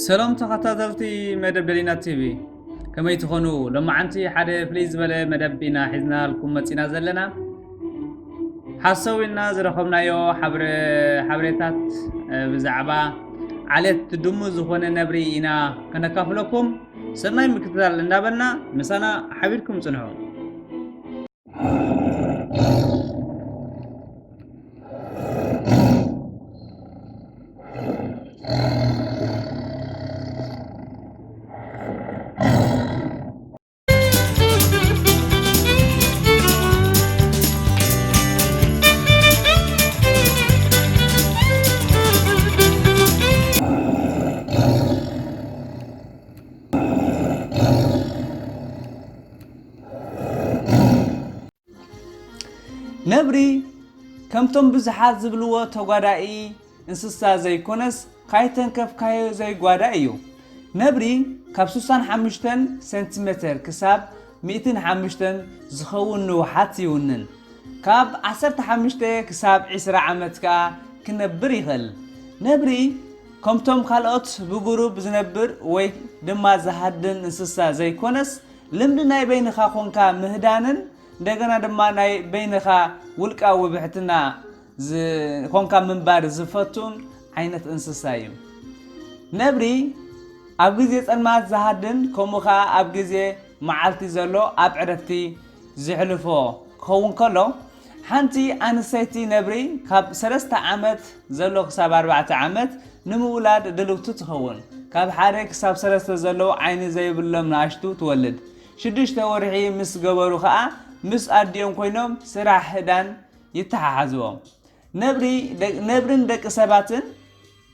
ሰላም ተኸታተልቲ መደብ ደሊና ቲቪ፣ ከመይ ትኾኑ? ሎማዓንቲ ሓደ ፍልይ ዝበለ መደብ ኢና ሒዝናልኩም መፂና ዘለና። ሓሰው ኢልና ዝረኸብናዮ ሓብረ-፣ ሓበሬታት፣ እ፣ ብዛዕባ ዓሌት ድሙ ዝኾነ ነብሪ ኢና ከነካፍለኩም። ሰናይ ምክትታል እንዳበልና ምሳና ሓቢርኩም ጽንሑ። ነብሪ ከምቶም ብዙሓት ዝብልዎ ተጓዳኢ እንስሳ ዘይኮነስ፣ ካይተንከፍካዮ ዘይጓዳእ እዩ። ነብሪ ካብ ስሳን ሓሙሽተን ሴንቲሜተር ክሳብ ሚእትን ሓሙሽተን ዝኸውን ንውሓት ይውንን። ካብ ዓሰርተ ሓሙሽተ ክሳብ ዕስራ ዓመት ከኣ ክነብር ይኽእል። ነብሪ ከምቶም ካልኦት ብጉሩብ ዝነብር ወይ ድማ ዝሃድን እንስሳ ዘይኮነስ፣ ልምዲ ናይ በይንኻ ኮንካ ምህዳንን እንደገና ድማ ናይ በይንኻ ውልቃዊ ብሕትና ዝ-፣ ኮንካ ምንባር ዝፈቱን ዓይነት እንስሳ እዩ። ነብሪ ኣብ ግዜ ጸልማት ዝሃድን፣ ከምኡ ኸኣ ኣብ ግዜ መዓልቲ ዘሎ ኣብ ዕረፍቲ ዝሕልፎ ክኸውን ከሎ፣ ሓንቲ ኣንስተይቲ ነብሪ ካብ ሰለስተ ዓመት ዘሎ ክሳብ ኣርባዕተ ዓመት ንምውላድ ድልውቲ ትኸውን። ካብ ሓደ ክሳብ ሰለስተ ዘለዉ ዓይኒ ዘይብሎም ንኣሽቱ ትወልድ። ሽዱሽተ ወርሒ ምስ ገበሩ ኸኣ ምስ ኣዲኦም ኮይኖም ስራሕ ህዳን ይተሓሓዝዎም። ነብሪ፣ ደ-፣ ነብርን ደቂ ሰባትን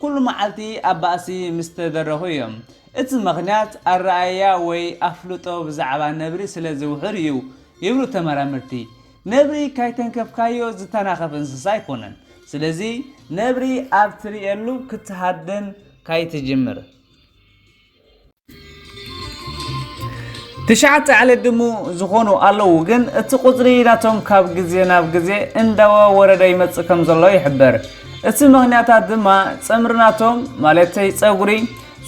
ኩሉ መዓልቲ ኣብ ባእሲ ምስ ተደረኹ እዮም። እቲ ምኽንያት ኣረኣእያ ወይ ኣፍልጦ ብዛዕባ ነብሪ ስለ ዝውሑድ እዩ ይብሉ ተመራመርቲ። ነብሪ ካይተንከፍካዮ ዝተናኸፍ እንስሳ ኣይኮነን። ስለዚ ነብሪ ኣብ ትርእየሉ ክትሃድን ካይትጅምር። ትሽዓተ ዓሌት ድሙ ዝኾኑ ኣለዉ፣ ግን እቲ ቁጽሪ ናቶም ካብ ግዜ ናብ ግዜ እንዳወረደ ይመጽእ ከም ዘሎ ይሕበር። እቲ ምኽንያታት ድማ ጸምሪ ናቶም፣ ማለተይ ጸጉሪ፣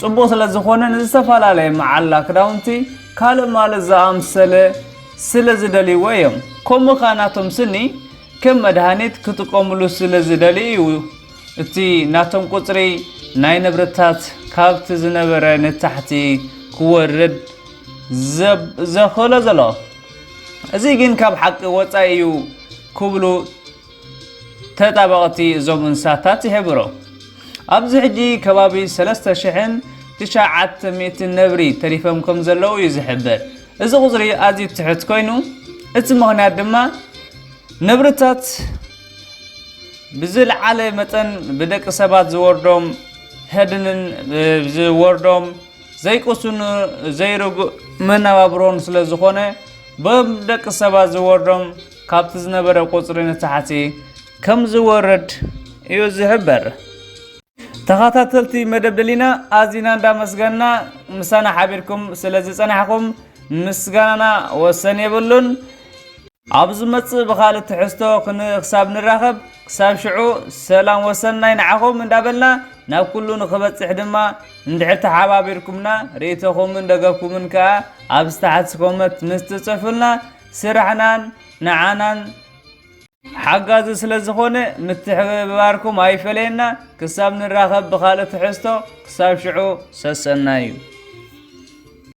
ጽቡቕ ስለ ዝኾነን ዝተፈላለየ መዓላ ክዳውንቲ፣ ካልእ ማልእ ዝኣምሰለ ስለ ዝደልይዎ እዮም። ከምኡ ኸኣ ናቶም ስኒ ከም መድሃኒት ክጥቀምሉ ስለ ዝደልዩ እዩ እቲ ናቶም ቁጽሪ ናይ ነብርታት ካብቲ ዝነበረ ንታሕቲ ክወርድ ዘብ-፣ ዘኽእሎ ዘሎ። እዚ ግን ካብ ሓቂ ወጻኢ እዩ ክብሉ ተጣበቕቲ እዞም እንስሳታት ይሕብሩ። ኣብዚ ሕጂ ከባቢ ሰለስተ ሽሕን ትሽዓተ ሚእትን ነብሪ ተሪፎም ከም ዘለዉ እዩ ዝሕበር። እዚ ቁጽሪ ኣዝዩ ትሑት ኮይኑ፣ እቲ ምኽንያት ድማ ነብርታት ብዝለዓለ መጠን ብደቂ ሰባት ዝወርዶም ህድንን ዝወርዶም ዘይቅሱን ዘይርጉእ መነባብሮን ስለ ዝኾነ፣ ብደቂ ሰባት ዝወርዶም ካብቲ ዝነበረ ቁጽሪ ንታሕቲ ከም ዝወርድ እዩ ዝሕበር። ተኸታተልቲ መደብ ደሊና ኣዚና እንዳመስገንና፣ ምሳና ሓቢርኩም ስለ ዝጸናሕኩም ምስጋናና ወሰን የብሉን። ኣብ ዝመጽእ ብኻልእ ትሕዝቶ ክን-፣ ክሳብ ንራኸብ፣ ክሳብ ሽዑ ሰላም ወሰናይ ንዓኹም እንዳበልና፣ ናብ ኩሉ ንኽበጽሕ ድማ እንድሕር ተሓባቢርኩምና፣ ርእይቶኹምን ደገፍኩምን ከኣ ኣብ ዝተሓት ኮመንት ምስ ትጽፉልና፣ ስራሕናን ንዓናን ሓጋዚ ስለ ዝኾነ፣ ምትሕብባርኩም ኣይፈለየና። ክሳብ ንራኸብ ብኻልእ ትሕዝቶ፣ ክሳብ ሽዑ ሰሰናዩ።